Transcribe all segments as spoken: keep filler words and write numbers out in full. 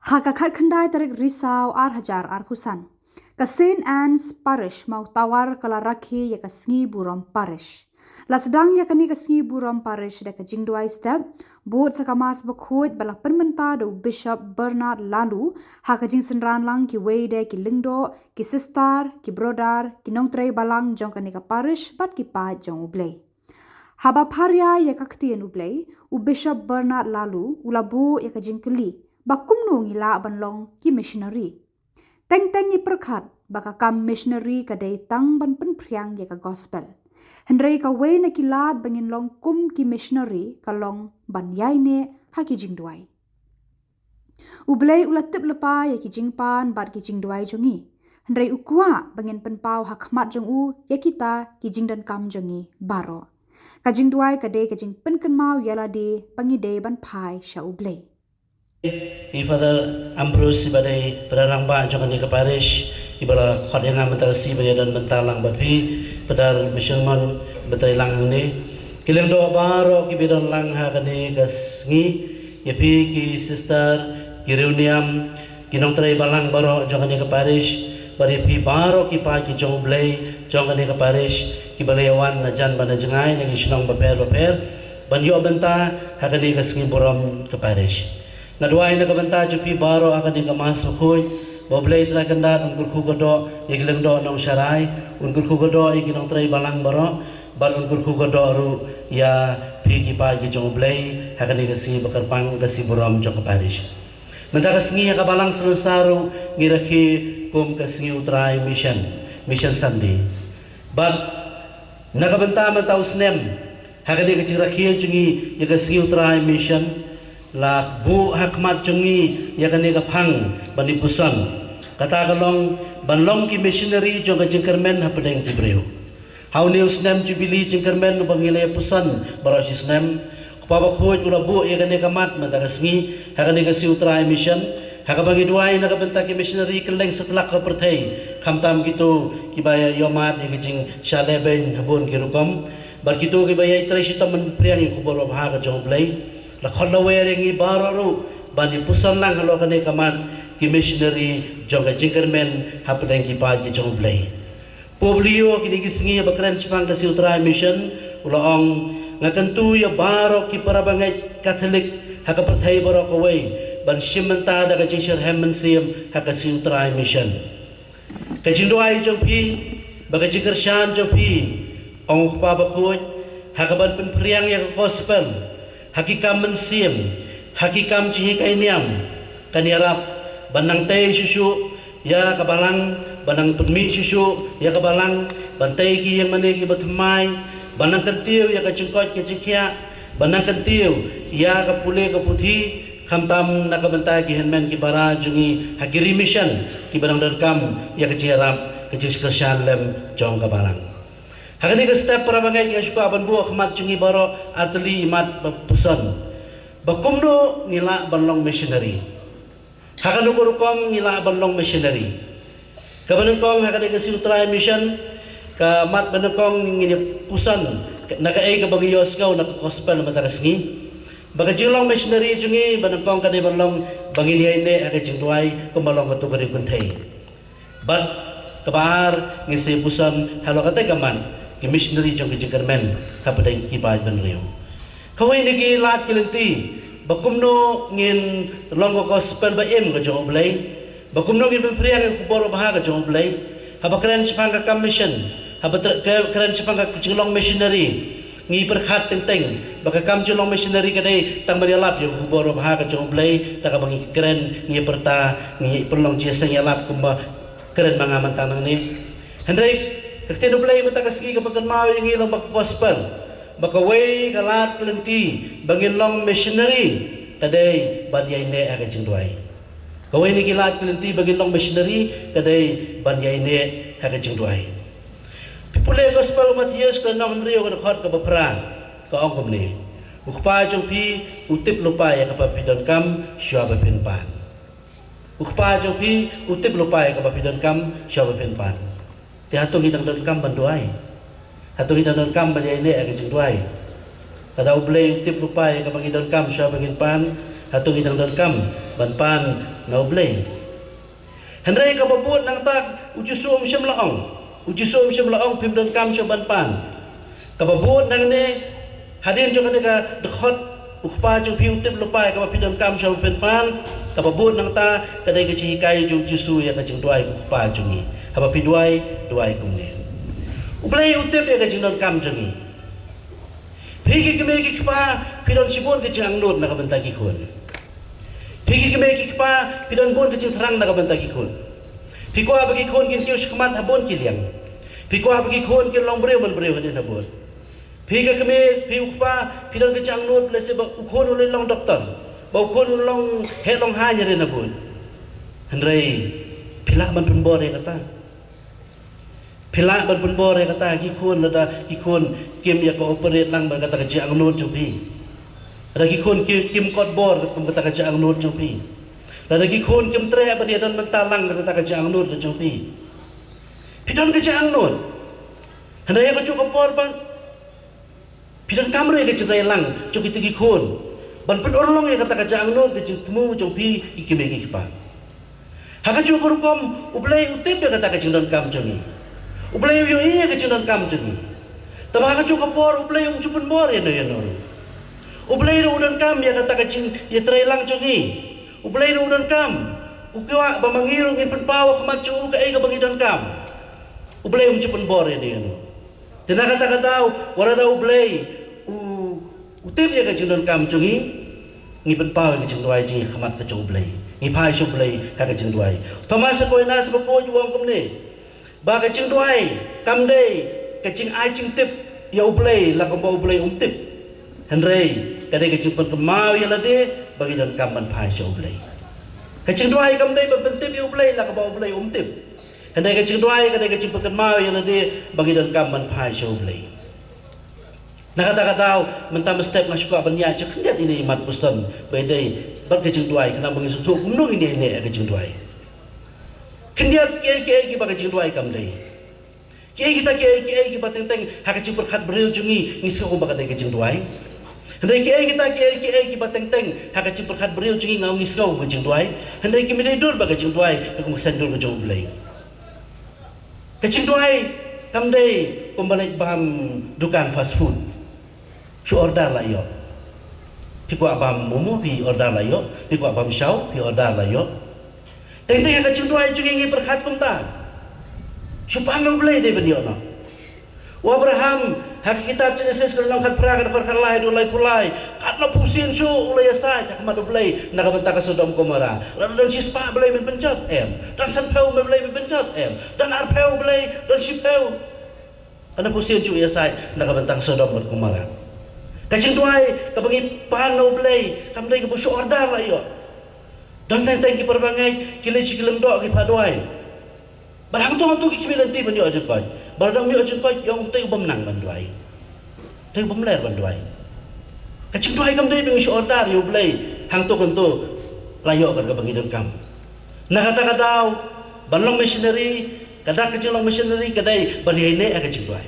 Ha ka khatkhyndai tarik Risaw ar hajar arphew san, ka Saint Anne's Parish Mawtawar ka la rakhe ïa ka sngi burom parish. La sdang ïa kane ka sngi burom parish da ka jingduwai step, bud sa ka Mass Bakhuid ba la pynmynta da u Bishop Bernard Laloo, ha ka jingsynran lang kiwei de ki lyngdoh, ki sister, ki brother, ki nongtrei balang jong kane ka parish bad ki paid jong U Blei. Haba pharia ïa ka ktien U Blei, u Bishop Bernard Laloo u la buh ïa ka jingkylli ba kumno ngi lah ban long ki missionary. Teng teng ngi pyrkhat ba ka kam missionary ka dei tang ban pynphriang ïa ka gospel. Hynrei kawei na ki lad ba ngin long kum ki missionary ka long ban ïaineh ha ki jingduwai. U Blei u la tip lypa ïa ki jingpan bad ki jingduwai jong ngi. Hynrei u kwah ba ngin pynpaw ha khmat jong u ïa kita ki jingdonkam jong ngi baroh. Ka jingduwai ka dei ka jingpynkynmaw ïa lade ba ngi dei ban phai sha U Blei. I Father Ambrose, i ba dei Padar rangbah jong kane ka parish, i ba la khot ïa nga mynta ka sngi ban ïadon bynta lang bad phi, Padar Missionary ba trei lang hangne. Ki lyngdoh baroh ki ba don lang ha kane ka sngi, ïa phi ki sister, ki riewniam, ki nongtrei balang baroh jong kane ka parish, bad ïa phi baroh ki paid ki jong U Blei jong kane ka parish, ki ba la ïa wan na jan bad na jngai na ki shnong bapher bapher ban ïoh bynta ha kane ka sngi burom ka parish. Nga duwai na ka bynta jong phi baroh ha kane ka Mass Bakhuid, ba U Blei Trai Kynrad un kyrkhu kyrdoh ïa ki lyngdoh nongsharai, un kyrkhu kyrdoh ïa ki nongtrei balang baroh, bad un kyrkhu kyrdoh ruh ïa phi ki paid ki jong U Blei ha kane ka sngi ba kyrpang, ka sngi burom jong ka parish. Mynta ka sngi ha ka Balang Salonsar ruh ngi rakhe kum ka sngi U Trai Mission, Mission Sunday. Bad na ka bynta mynta u snem, ha kane ka jingrakhe jong ngi ïa ka sngi U Trai Mission, la buh ha khmat jong ngi ïa kane ka phang ban ïa puson. Kata ka long ban long ki missionary jong ka jingkyrmen hapdeng ki briew. Ha une u snem Jubilee jingkyrmen uba ngi la ïa puson baroh shi snem, Kpa Bakhuid u la buh ïa kane ka mat mynta ka sngi ha kane ka sngi U Trai Mission, ha kaba ngi duwai na ka bynta ki missionary kylleng satlak ka pyrthei, khamtam kito kiba ïa ïohmad ïa ka jingshah lehbeiñ ha bun ki rukom, bad kito kiba ïa trei shitom ban phriang ïa ka khubor babha ka jong U Blei. La khot la wer ïa ngi baroh ruh ban ïa puson lang halor kane ka mat ki missionary jong ka jingkyrmen hapdeng ki paid ki jong U Blei. Pope Leo kine ki sngi ba kren shaphang ka sngi U Trai Mission u la ong, nga kyntu ïa baroh ki para bangeit Katholik ha ka pyrthei baroh kawei ban shim bynta da ka jingshitrhem mynsiem ha ka sngi U Trai Mission. Ka jingduwai jong phi bad ka jingkyrshan jong phi, ong u Kpa Bakhuid, ha kaban pynphriang ïa ka gospel ha ki kam mynsiem, ha ki kam jinghikai niam, kan ïarap ban nang tei shuh shuh ïa ka Balang, ban nang pynmih shuh shuh ïa ka Balang, ban tei ki ïing mane kiba thymmai, ban nang kyntiew ïa ka jingkoit ka jingkhiah, ban nang kyntiew ïa ka pule ka puthi, khamtam na ka bynta ki hynmen ki para jong ngi ha ki ri mission kiba dang donkam ïa ka jingïarap, ka jingkyrshan lem jong ka Balang. Ha kane ka step para bangeit, nga sngewkwah ban buh ha khmat jong ngi baroh artylli i mat ba puson ba kumno ngi lah ban long missionary. Ha kano ka rukom ngi lah ban long missionary? Kaba nyngkong, ha kane ka sngi U Trai Mission, ka mat ba nyngkong ngin ïa puson na kaei kaba ngi ïohsngew na ka gospel mynta ka sngi, ba ka jinglong missionary jong ngi ba nyngkong ka dei ban long ba ngin ïaineh ha ka jingduwai kumba long katto katne kynthei. Bad kaba ar, ngin sa ïa puson halor katei ka mat ki missionary jong ka jingkyrmen hapdeng ki paid bynriew. Kawei na ki lad ki lynti ba kumno ngin long ka gospel ba im ka jong U Blei, ba kumno ngin pynphriang ïa ka khubor babha ka jong U Blei. Haba kren shaphang ka kam mission, haba kren shaphang ka jinglong missionary, ngi pyrkhat teng teng ba ka kam jinglong missionary ka dei tang ban ïalap ïa ka khubor babha ka jong U Blei, da kaba ngi kren, ngi pyrta, ngi pynlong jingïaseng ïalap kumba kren ma nga mynta nangne. Hynrei ka ktien U Blei mynta ka sngi ka pynkynmaw ïa ngi lyngba ka gospel ba kawei ka lad ka lynti ba ngin long missionary ka dei ban ïaineh ha ka jingduwai. Kawei na ki lad ki lynti ba ngin long missionary ka dei ban ïaineh ha ka jingduwai. Phi pule gospel u Mathaios ka lynnong hynriew ka dkhot kaba phra, ka ong kumne, u Kpa jong phi u tip lypa ïa kaba phi donkam shuwa ba phin pan. U Kpa jong phi u tip lypa ïa kaba phi donkam shuwa ba phin pan. Te hato ngi dang donkam ban duwai? Hato ngi dang donkam ban ïaineh ha ka jingduwai? Lada U Blei u tip lypa ïa kaba ngi donkam shuwa ba ngin pan, Hato ngi dang donkam ban pan na U Blei? Hynrei kaba bud nangta, U Jisu um shym la ong. U Jisu um shym la ong phim donkam shuh ban pan. Kaba bud nangne, hadien jong kane ka dkhot, U Kpa jong phi u tip lypa ïa kaba phi donkam shuh ban pan. Kaba bud nangta ka dei ka jinghikai jong U Jisu ïa ka jingduwai U Kpa jong ngi. Haba phi duwai, duwai kumne: U Blei u tip ïa ka jingdonkam jong ngi. Phi ki kmie ki kpa, phi don shibun ka jingangnud na ka bynta ki khun. Phi ki kmie ki kpa, phi don bun ka jingthrang na ka bynta ki khun. Phi kwah ba ki khun kin kiew shakhmat ha bun ki liang. Phi kwah ba ki khun kin long briew man briew hadien habud. Phi ka kmie, phi u kpa, phi don ka jingangnud lehse ba u khun u leit long doktor, ba u khun u long heh long haiñ hadien habud. Hynrei phi lah ban pynbor ïa kata? Phi lah ban pynbor ïa kata ki khun, lada ki khun kim ïa ka operate lang bad kata ka jingangnud jong phi? Lada ki khun ki, kim kot bor kum kata ka jingangnud jong phi? Lada ki khun kim treh ban ïa don bynta lang kata ka jingangnud jong phi? Phi don ka jingangnud. Hynrei ïa kajuh ka por ba phi donkam ruh ïa ka jingïalang jong kita ki khun ban pynurlong ïa kata ka jingangnud, ka jingthmu jong phi ki kmie ki kpa. Ha kajuh ka rukom U Blei u tip ïa kata ka jingdonkam jong ngi. U Blei u ïohi ïa ka jingdonkam jong ngi. Tangba ha kajuh ka por U Blei um ju pynbor ïano ïano ruh. U Blei ruh u donkam ïa kata ka jingïatreilang jong ngi. U Blei ruh u donkam. U kwah ba ma ngi ruh ngin pynpaw ha khmat jong u kaei kaba ngi donkam. U Blei um ju pynbor ïano ïano. Te na kata ka daw, wat la da U Blei u, u tip ïa ka jingdonkam jong ngi, ngi pynpaw ïa ka jingduwai jong ngi ha khmat ka jong U Blei. Ngi phai sha U Blei ha ka jingduwai. Thomas Aquinas ba khuid u ong kumne, ba ka jingduwai kam dei ka jingai jingtip ïa U Blei la kumba U Blei um tip. Hynrei ka dei ka jingpynkynmaw ïa lade ba ngi donkam ban phai sha U Blei. Ka jingduwai kam dei ban pyntip ïa U Blei la kumba U Blei um tip. Hynrei ka jingduwai ka dei ka jingpynkynmaw ïa lade ba ngi donkam ban phai sha U Blei. Na kata ka daw, mynta mynstep nga shu kwah ban ïaid sha khyndiat ine i mat puson ba ïadei bad ka jingduwai, khnang ba ngin sngewthuh kumno ngin ïaineh ïa ka jingduwai. Khyndiat kiei kiei kiba ka jingduwai kam dei. Kiei kita kiei kiei kiba teng teng ha ka jingpyrkhat briew jong ngi ngi sngew ba ka dei ka jingduwai. Hynrei kiei kita kiei kiei kiba teng teng ha ka jingpyrkhat briew jong ngi nga ong ngi sngew ba ka jingduwai. Hynrei kim dei dur bad ka jingduwai ka kum ka saiñdur ka jong U Blei. Ka jingduwai kam dei kumba leit bam dukan fast food. Shu order la ïoh. Phi kwah bam momo phi order la ïoh. Phi kwah bam shaw phi order la ïoh. Teng teng ha ka jingduwai jong ngi ngi pyrkhat kumta. Shu pan na U Blei dei ban ïoh noh. U Abraham ha ka kitab Jenesis ka lynnong khatphra ka dkhot khatlai haduh laiphew lai. Katno phew sien shuh u la ïasaid ha khmat U Blei na ka bynta ka Sodom Gomora. Lada don shispah Blei men pynjot? Em. Don sanphew Blei men pynjot? Em. Don arphew Blei, don shiphew. Katno phew sien shuh u ïasaid na ka bynta ka Sodom bad Gomora. Ka jingduwai kaba ngi pan na U Blei kam dei kaba shu order la ïoh. Don teng teng ki para bangeit ki leit sha ki lyngdoh ki phah duwai. Bad hangto hangto ki khmih lynti ban ïoh jingkoit. Bad lada ym ïoh jingkoit, ïa utei u bym nang ban duwai. Utei u bym ler ban duwai. Ka jingduwai kam dei ba ngi shu order ïa U Blei hangto hangto la ïoh kat kaba ngi donkam. Na kata ka daw ban long missionary, ka dak ka jinglong missionary ka dei ban ïaineh ïa ka jingduwai.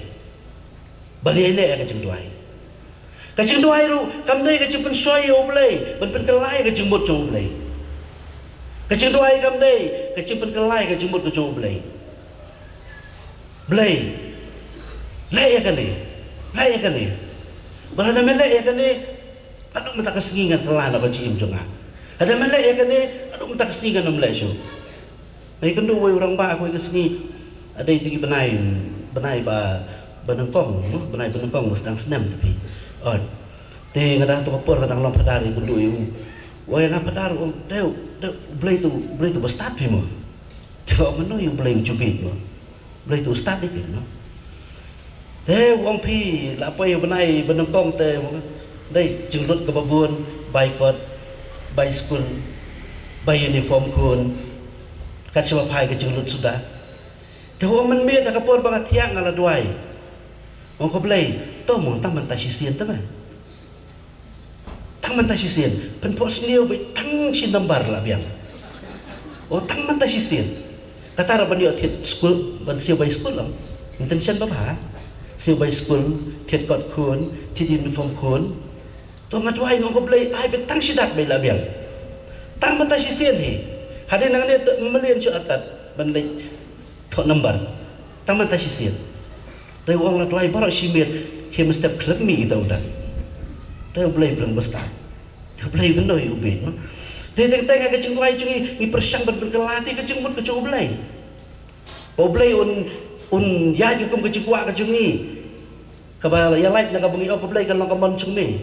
Ban ïaineh ïa ka jingduwai. Ka jingduwai ruh kam dei ka jingpynshoi ïa U Blei, ban pynkylla ïa ka jingmut jong U Blei. Ka jingduwai kam dei ka jingpynkylla ïa ka jingmut ka jong U Blei. Blei, leh ïa kane, leh ïa kane. Bad lada me leh ïa kane, haduh mynta ka sngi ngan kylla na ka jingim jong nga. Lada me leh ïa kane, haduh mynta ka sngi ngan ym leh shuh. Nga ïakynduh uwei u rangbah ha kawei ka sngi. Ka dei te ki bnai, bnai ba, ba nyngkong, no? Bnai ba nyngkong ba sdang snem te phi. Oi. Te nga dang ha kato ka por nga dang long phadar, ïakynduh ïa u. Oi, nga phadar, u ong, dei, dei, U Blei te, U Blei te ba stad phi mo. Te nga ong, mano ïa U Blei u jubit mo? U Blei te u stad ïa phi mo? Te u ong, phi la poi ha bnai ba nyngkong te, dei, jinglut kaba bun, bai kot, bai skul, bai uniform khun. Kat shaba phai ka jinglut suda. Te u ong, mynmiet ha ka por ba nga thiah nga la duwai. U ong, ko Blei, to mo, tang mynta shisien te mo. Tang mynta shisien, pynphohsniew beit tang shi nambar la biang. O, tang mynta shisien. Kata ruh ban ïoh thied skul, ban siew bai skul, ong. Intention babha. Siew bai skul, thied kot khun, thied uniform khun. To nga duwai nga ong ko Blei, ai beit tang shi dak beit la biang. Tang mynta shisien hi. Hadien nangne te mlien shu atat ban leit thoh nambar. Tang mynta shisien. Te u ong la duwai baroh shi miet, hi mynstep khlem mih kita u dak. Te u Blei breng bastad. U Blei bynno u beit, no? Te teng teng ha ka jingduwai jong ngi, ngi pyrshang ban pynkylla te ka jingmut ka jong u Blei. Ba u Blei un, un ïaid kum ka jingkwah ka jong ngi. Kaba ïa lait na kaba ngi ong ko Blei ka long ka mon jong me.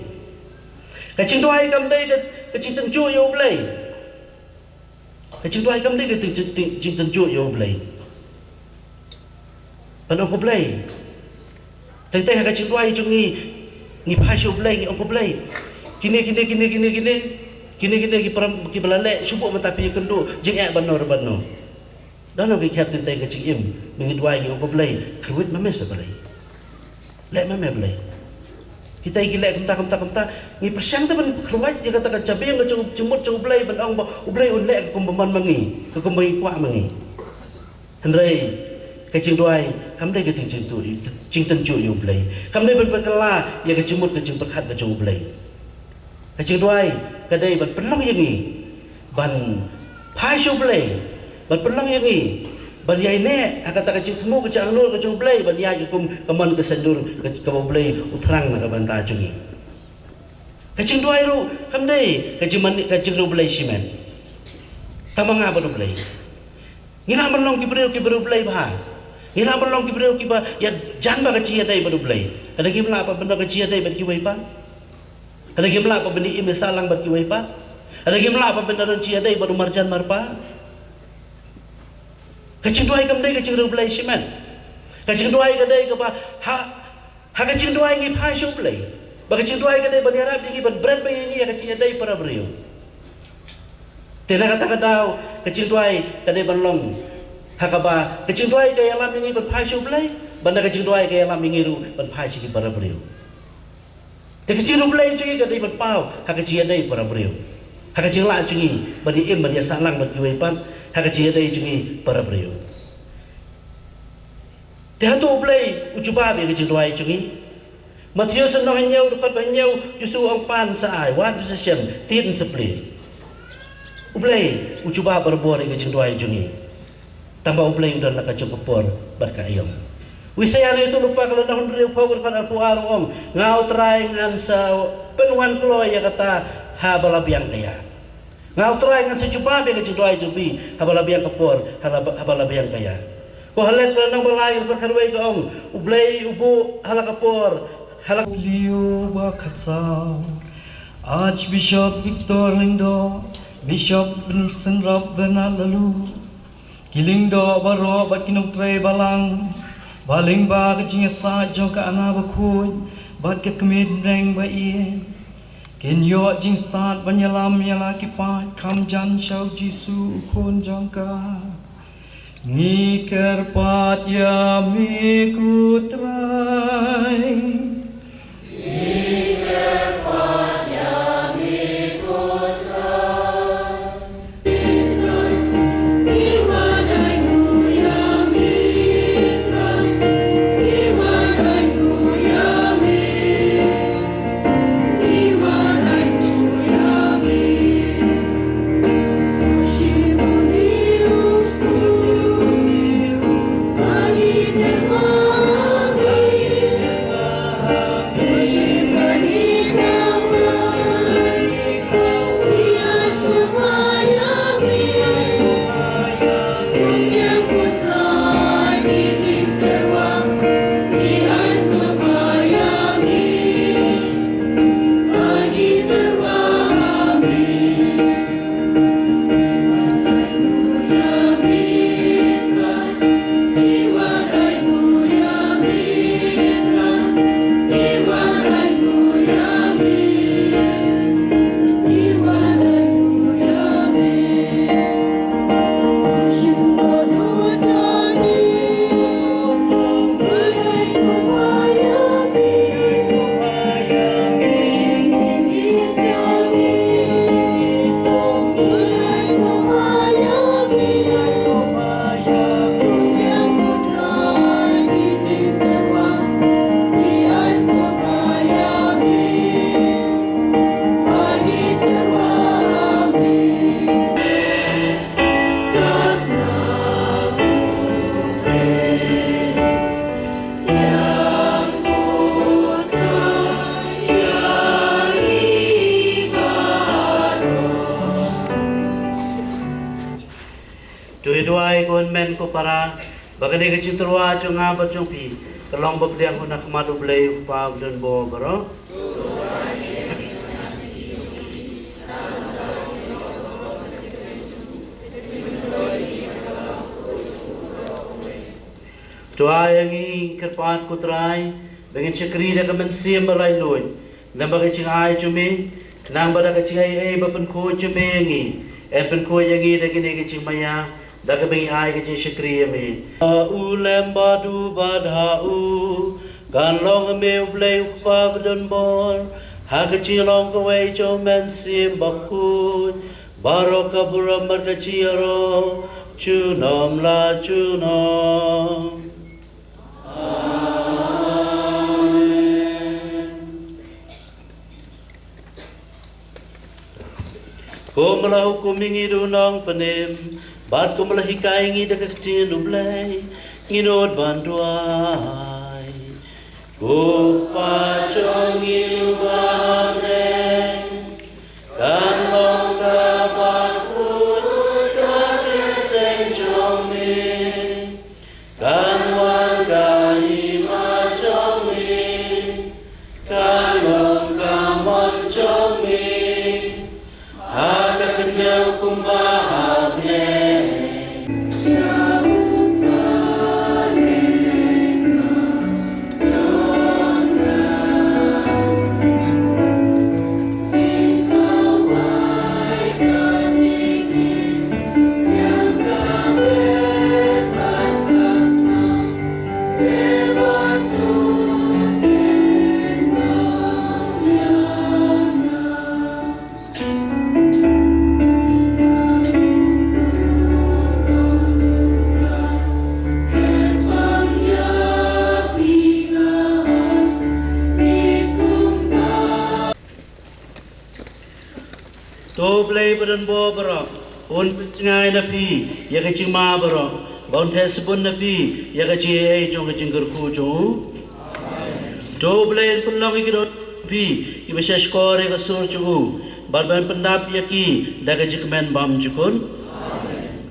Ka jingduwai kam dei ka, ka jingtynjuh ïa u Blei. Ka jingduwai kam dei ka jing, jing, jingtynjuh ïa u Blei. Ban ong ko Blei. Teng teng ha ka jingduwai jong ngi, ngi phai sha u Blei, ngi ong ko Blei. Kine, kine, kine, kine, kine. Kine, kine, ki para, kiba la leh, shu buh mynta phi ïakynduh, jingeh ban no re ban no. Don ki khep teng teng ka jingim, ngi duwai ngi ong ko Blei, kyrwit ma me sha Blei. Leh ma me Blei. Kita ki leh kumta, kumta, kumta. Ngi pyrshang te ban kyrwit ïa kata ka jabieng ka jong, jingmut jong u Blei ban ong ba u Blei un leh ka kumba mon ma ngi, ka kumba ngi kwah ma ngi. Hynrei ka jingduwai kam dei ka jingtynjuh, jingtynjuh ïa u Blei. Kam dei ban pynkylla ïa ka jingmut ka jingpyrkhat ka jong u Blei. Ka jingduwai ka dei ban pynlong ïa ngi ban phai sha u Blei, ban pynlong ïa ngi ban ïaineh ha kata ka jingthmu ka jingangnud ka jong u Blei, ban ïaid kum ka mon ka saiñdur ka, kaba u Blei u thrang na ka bynta jong ngi. Ka jingduwai ruh kam dei ka jingmane ka jingriewblei shimet. Tang ma nga bad u Blei. Ngi lah ban long ki briew kiba riewblei bha. Ngi lah ban long ki briew kiba ïajan bad ka jingïadei bad u Blei. Lada ngim lah ban long ka jingïadei bad kiwei pat. Lada ngim lah ban ïa im ïa sahlang bad kiwei pat. Lada ngim lah ban ïadon jingïadei bad u marjan marpa. Ka jingduwai kam dei ka jingriewblei shimet. Ka jingduwai ka dei kaba ha, ha ka jingduwai ngi phai sha u Blei. Ba ka jingduwai ka dei ban ïarap ïa ngi, ban bret beit ïa ngi ha ka jingïadei para briew. Te na kata ka daw ka jingduwai ka dei ban long ha kaba ka jingduwai ka ïalam ïa ngi ban phai sha u Blei, bad na ka jingduwai ka ïalam ïa ngi ruh ban phai sha ki para briew. Te ka jingriewblei jong ngi ka dei ban paw ha ka jingïadei para briew, ha ka jinglah jong ngi ban ïa im ban ïa sahlang bad kiwei pat, ha ka jingïadei jong ngi para briew. Te hato u Blei u jubab ïa ka jingduwai jong ngi? Mathaios lynnong hynñiew dkhot ba hynñiew, Jisu u ong pan sa ai, wad sa shem, tied sa plie. U Blei u jubab barabor ïa ka jingduwai jong ngi. Tangba u Blei u don la ka jong ka por bad ka aïom. U Isaïah u ïathuhlypa ka lynnong hynriewphew dkhot arphew ar u ong, nga u Trai ngan sa pynwan kloi ïa kata haba la biang ka ïa. Nga u Trai ngan sa jubab ïa ka jingduwai jong phi haba la biang ka por, haba la, haba la biang ka ïa. Ko Halet ka lynnong ba lai dkhot khatwei ka ong, u Blei u buh ha la ka por, ha la ka. Liu ba khatsaw. Archbishop Victor Lyngdoh, Bishop Bynriew Syrnap Bernard Lalu, ki lyngdoh baroh bad ki nongtrei balang ba lyngba ka jingïasaid jong ka Anna Bakhuid bad ka Kmie Bneng ba ïeit, kin ïoh jingstad ban ïalam ïa la ki paid kham jan sha u Jisu u Khun jong ka. Ngi kyrpad ïa me ko Trai. To ïa duwai ko hynmen ko para, ba kane ka jingtyrwa jong nga bad jong phi ka long ba pdiang na khmat U Blei U Kpa badonbor baroh. To ai ïa ngi kyrpad ko Trai ba ngin shakri da ka mynsiem ba laitluid, naba ka jingai jong me, naba da ka jingai ei ba pynkhuid jong me ïa ngi, yn pynkhuid ïa ngi da kine ki jingmaïa, da kaba ngi ai ka jingshakri ïa me. Ha u lem bad u bad ha u, kan long ha me U Blei U Kpa badonbor, ha ka jinglong kawei jong u Mynsiem Bakhuid, baroh ka burom bad ka jingïaroh junom la junom. Amen. Kumba la hukum ïa ngi da u nongpynim, bad kumba la hikai ïa ngi da ka ktien U Blei, ngin nud ban duwai. Ko Kpa jong ngi uba ha bneng, kan long ka bakhuid ka kyrteng jong me. Kan wan ka hima jong me, kan long ka mon jong me, ha ka khyndew kumba ha bneng. To U Blei badonbor baroh un pynjngai na phi ïa ka jingma baroh, ba un theh sbun na phi ïa ka jingaiei jong ka jingkyrkhu jong u. To U Blei un pynlong ïa ki dohnud jong phi kiba shahshkor ïa ka sur jong u, bad ban pyndap ïa ki da ka jingkmen bymjukut.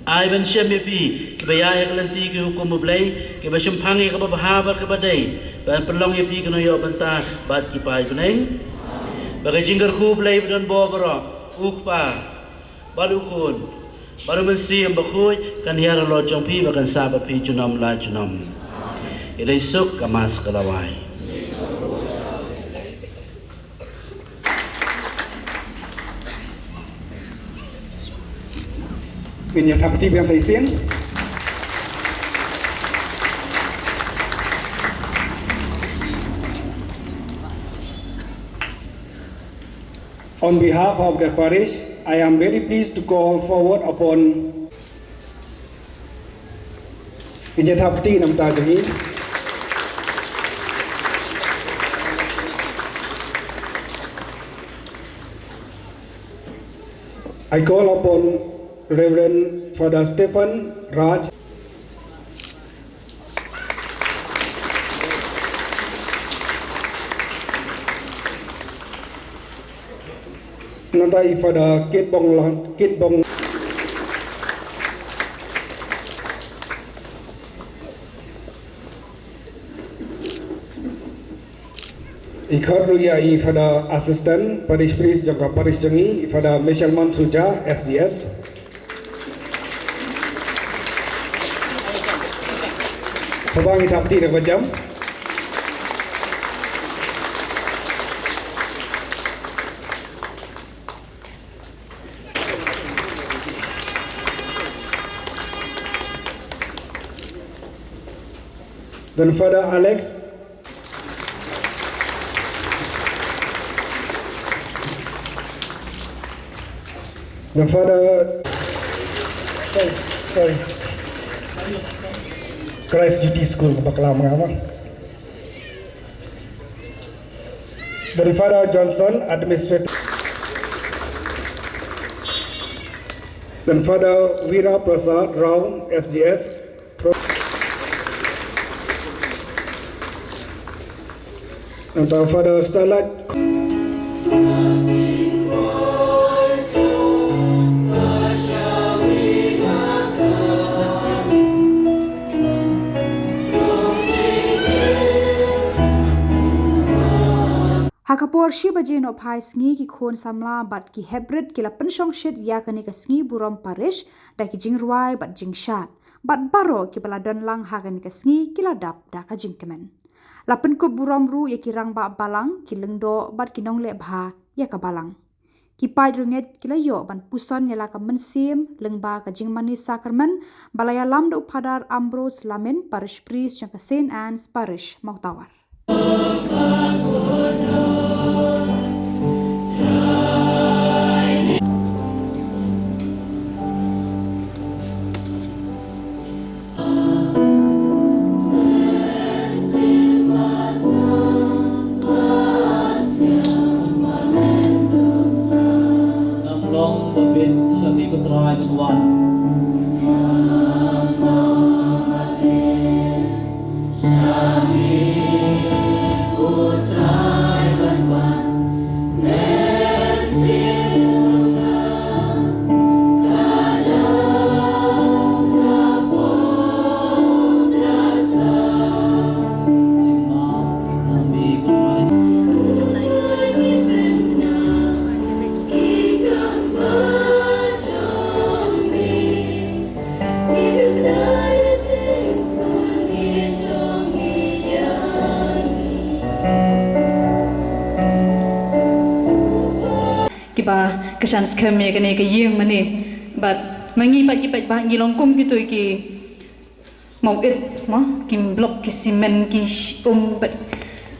Ai ban shem ïa phi kiba ïaid ïa ka lynti ki hukum U Blei, kiba shemphang ïa kaba bha bad kaba dei, ban pynlong ïa phi ki nongïoh bynta bad ki paidbyneng. Ba ka jingkyrkhu U Blei badonbor baroh, U Kpa, bad U Khun, bad U Mynsiem Bakhuid, kan hiar halor jong phi bad kan sah bad phi junom la junom. Ïa la suk ka Mass ka la wai. Ngin ïa thap kti biang sa shisien. On behalf of the parish, I am very pleased to call forward upon Ngin ïa thap kti namar ka jong i. I call upon Reverend Father Stephen Raj. Nangta i Father Kitbong Lang, Kitbong. I khot ruh ïa i Father Assistant Parish Priest jong ka Parish jong i, i Father Michel Mansuja, S D S. Haba ngi thap kti da kaba jam. Don Father Alex. Don Father, sorry, sorry. Christ G T School, bakla mengama. Don Father Johnson, administrator. Don Father Vira Prasad Rao, S D S. Nangta Father Starlight. Ka por shi baje nohphai sngi ki khun samla bad ki heprit ki la pynshongshit ïa kane ka sngi burom parish da ki jingrwai bad jingshad. Bad baroh kiba la don lang ha kane ka sngi ki la dap da ka jingkmen. La pynkup burom ruh ïa ki rangbah balang, ki lyngdoh bad ki nongleh bha ïa ka balang. Ki paid rungit ki la ïoh ban puson ïa la ka mynsiem lyngba ka jingmane sakramen ba la ïalam da u Phadar Ambrose Lamin, parish priest jong ka Saint Anne's Parish, Mawtawar. Ngam long ba bit sha mi, ko Trai, ban wan. Kiba kyrshan skhem ïa kane ka ïing mane. Bad ma ngi pat ki paidbah ngi long kum kito ki mawit, mo, ki block, ki cement, ki sh-, um, bad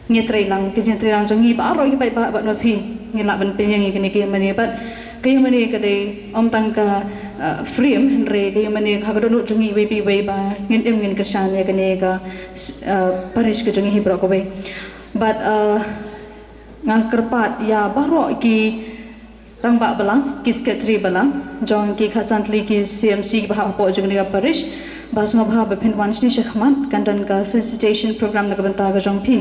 ngi trei lang, ki jingtrei lang jong ngi baroh ki paidbah bad ma phi ngi lah ban pynïeng ïa kane ka ïing mane. Bad ka ïing mane ka dei ym tang ka, uh, frame, hynrei ka ïing mane ha ka dohnud jong ngi iwei pa iwei ba ngin im ngin kyrshan ïa kane ka, uh, parish ka jong ngi hi baroh kawei. Bad, uh, nga kyrpad ïa baroh ki rangbah balang, ki secretary balang jong ki khadsan tylli ki C M C kiba hap hapoh jong kane ka parish, ba sngewbha ba phin wan shane sha khmat, kan don ka felicitation program na ka bynta ka jong phi.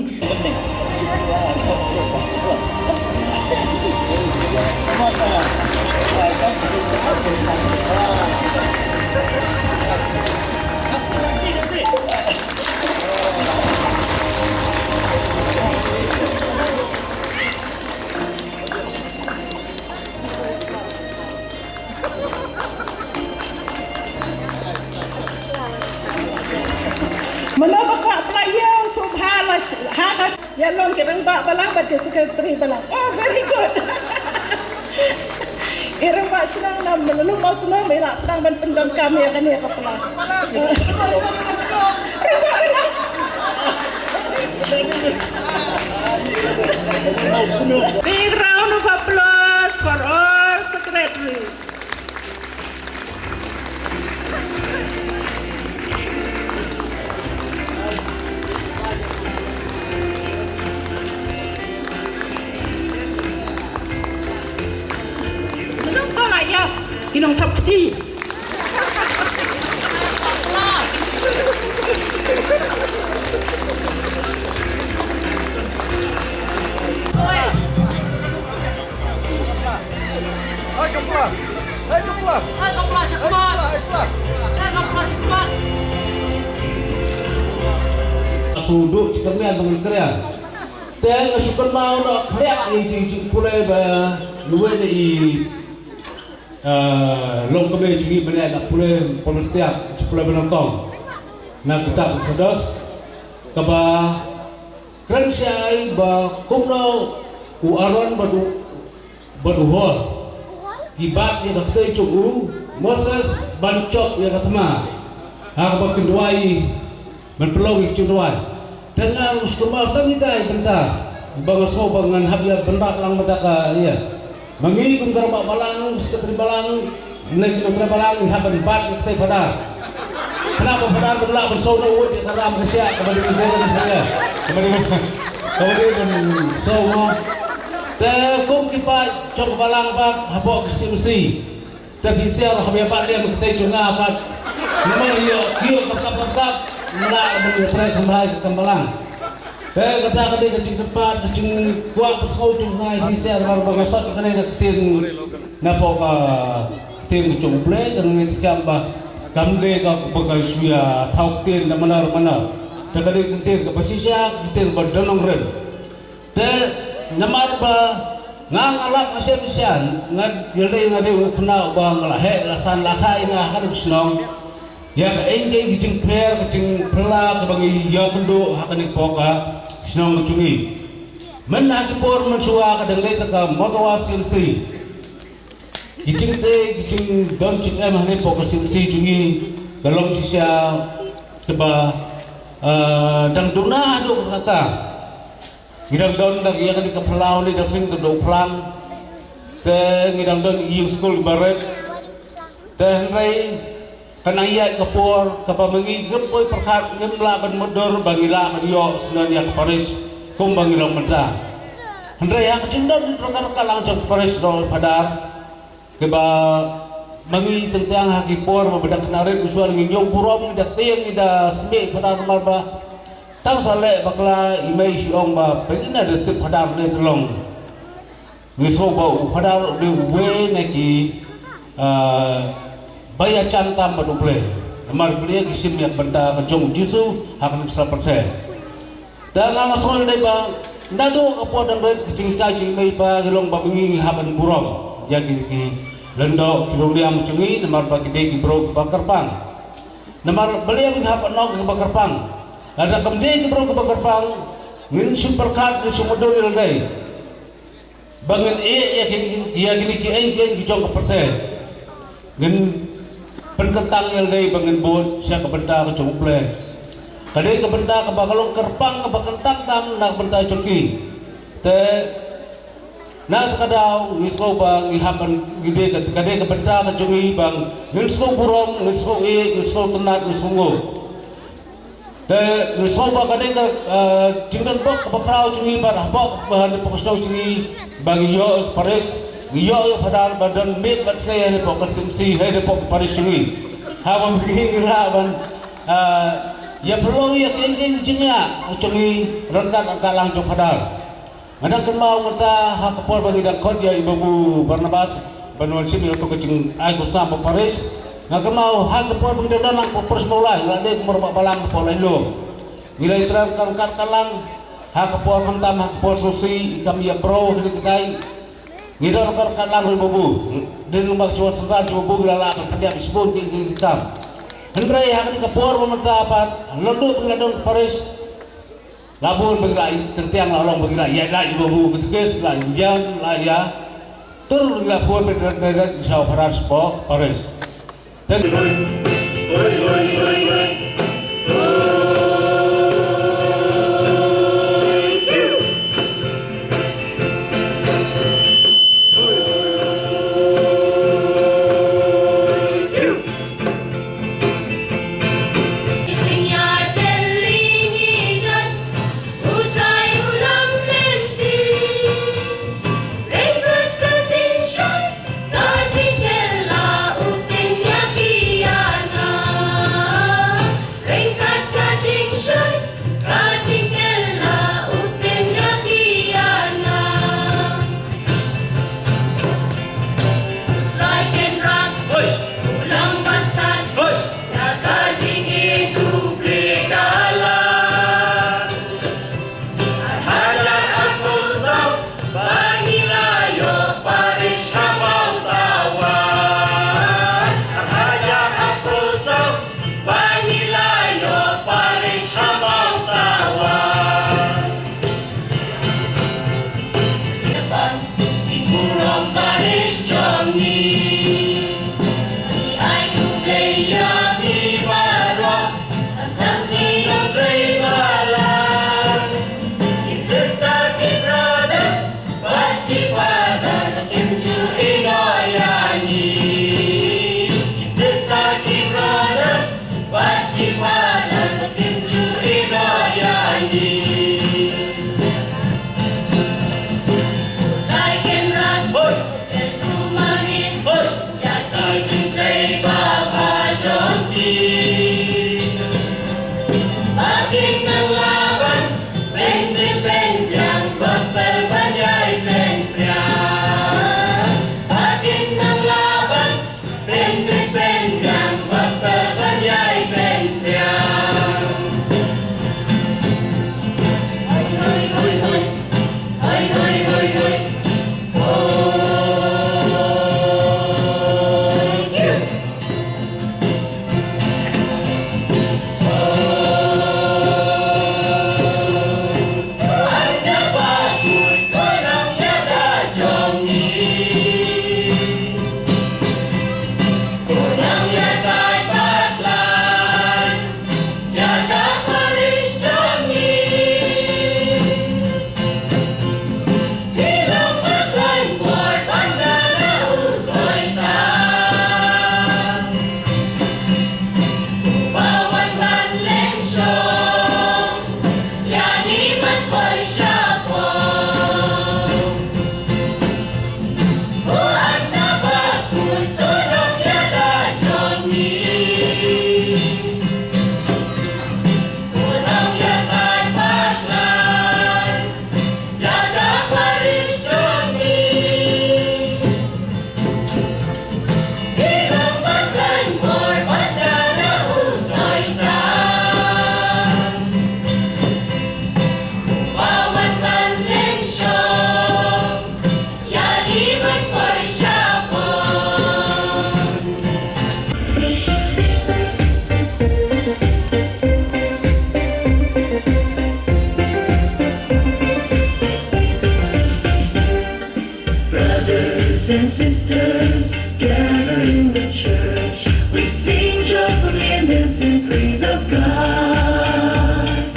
Mano ba kwah pynlait ïa u sngewbha la ha ka ïa long ki rangbah balang bad ki secretary balang. Oh, very good. Ki rangbah shnong na Mawlai Mawtnum i la sdang ban pyndonkam ïa kane ka pla. Big round of applause for all secretaries. Nong tala ya, inong thap ti. Shu duk ci kyrmen tang kyrmen. Te nga shu kynmaw noh khlieh ïa i jingpule ba lwet ïa i, eh, longkmie jong ngi mynne na pule Polostiak, pule ba nyngkong. Na kata ka Exodus kaba kren shai ba kumno u Aaron bad u bad u Hur ki bat ïa ka kti jong u Moses ban jop ïa ka thma ha kaba kin duwai, ban pynlong ïa ki jingduwai. Te nga sngewbha tang ïa ka bynta ba nga sngew ba ngan hap ïa bynta lang bynta ka ïa. Ma ngi kum ka rangbah balang, secretary balang, ne ki nongtrei balang, ngi hap ban bat ïa ka kti Phadar. Khnang ba Phadar ban lah ban sngew noh wut ïa ka ram ka siah kaba dei ban, kaba dei ban, kaba dei ban sngew noh. Te kum ki paid jong ka balang pat hapoh ka C M C. Te phi sngewbha hap ïa bat ïa ka kti jong nga pat. Namar ïa ki ïoh kap kap kap kap nga lah ban ïa trei khambai ka kam balang. Te kata ka dei ka jingkyrpad ka jingkwah ka sngewthuh jong nga ïa phi sngewbha ba nga sot kane ka ktien napoh ka ktien ka jong U Blei, te nga ngeit skhem ba kam dei kaba ka shu ïa thaw ktien da manar manar. Te ka dei ka ktien kaba shisha, ka ktien ba don nongrim. Te Namar ba nga nga lap nga shem shan, nga ïalei nga dei u khynnah ba nga la heh la san la kha ïa nga ha ka shnong. Ïa ka eng ka eng ki jingpher ka jingphylla kaba ngi ïa kynduh ha kane ka pok ka shnong ka jong ngi. Mynta ki por mynshuwa ka dang leit ka Mawtawa C M C. Ki jingtei ki jingdon jingem hane pok ka C M C jong ngi ka long shisha kaba, ah, dang duna haduh katta. Ngi dang don da ïa kane ka phyllaw ne da sing ka dei u phlang. Te ngi dang don ïing skul ba rit. Te hynrei ka nang ïaid ka por kaba ma ngi ngim poi pyrkhat ngim lah ban mutdur ba ngi lah ban ïoh sngewbha ïa ka parish kumba ngi long mynta. Hynrei ha ka jingdon ryngkat ryngkat lang jong ka parish, u Phadar, kaba ma ngi teng teng ha ki por ba dang kynmaw rit u shuwa ngi ñiew burom ngi da tieng ngi da smiej Phadar namar ba tang sa leh bakla i mei i ong ba pynïaid da tip Phadar ne te long. Ngi sngew ba u Phadar u dei uwei na ki, ah, ba ïa jan tam bad U Blei. Namar ba ki shim ïa ka bynta ka jong u Jisu ha ka mynsiem pyrthei. Te nga nga sngew dei ba naduh ka por dang rit ka jingshai jingmei ba ki long ba ma ngi ngi hap ban burom ïa ki, ki lyngdoh ki rynïeng jong ngi namar ba ki dei ki briew kiba kyrpang. Namar balei ngi hap ban ong kiba kyrpang? Lada kam dei ki briew kiba kyrpang ngin shu pyrkhat ngin shu mutdur ïa lade. Ba ngin ïeh ïa kine, ïa kine ki eng ki eng ki jong ka pyrthei. Ngin pynkyntang ïa lade ba ngin bud sha ka bynta ka jong U Blei. Ka dei ka bynta kaba ka long kyrpang kaba kyntang tam na ka bynta jong ki. Te na kata ka daw ngi sngew ba ngi hap ban ngi dei ka, ka dei ka bynta ka jong ngi ba ngin sngew burom, ngin sngew ïeit, ngin sngew tynnat, ngin sngew nguh. Te ngi sngew ba ka dei ka, eh, jingdon bok kaba khraw jong ngi bad hapoh ba hapoh ka shnong jong ngi ba ngi ïoh ïa ka parish, ngi ïoh ïa u Phadar ba don miet bad sei hapoh ka C M C, hapoh ka parish jong ngi. Haba ngi ngi lah ban, eh, ïa pynlong ïa ka jingïa jong ngi ryngkat ryngkat lang jong u Phadar. Nga dang kynmaw mynta ha ka por ba ngi dang khot ïa i Babu Barnabas ban wan shim ïa kato ka jingai ka sam ba parish. Nga kynmaw ha ka por ba ngi dang don lang ka parish Mawlai, nga la dei kumba ba balang ka por lai lum. Ngi la ïatrei ryngkat ryngkat lang ha ka por khamtam ha ka por sngewsih i kam ïa pro hi ka tai. Ngi don ryngkat ryngkat lang ruh Babu. Dei ruh ba ka shuwa sensar jong Babu ngi la lah ban pyndiah shibun ki ki kam. Hynrei ha kane ka por ba mynta pat la duh ba ngi la don ka parish. La bun ba ngi la tyrtiang la long ba ngi la ïa la ïa Babu ka tkes la ïa la ïa. Tur ngi la bun ba ngi la sha u Phadar shapoh parish. Te Praise and praise of God.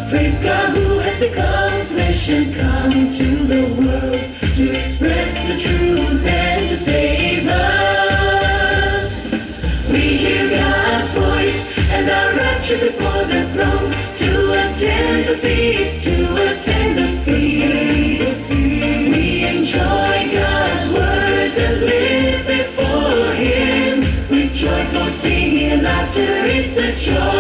Praise God who has become flesh and come to the world to express the truth and to save us. We hear God's voice and are raptured before the throne to attend the feast, to attend the feast. We enjoy God's words and live before Him with joyful singing and laughter. It's a joy.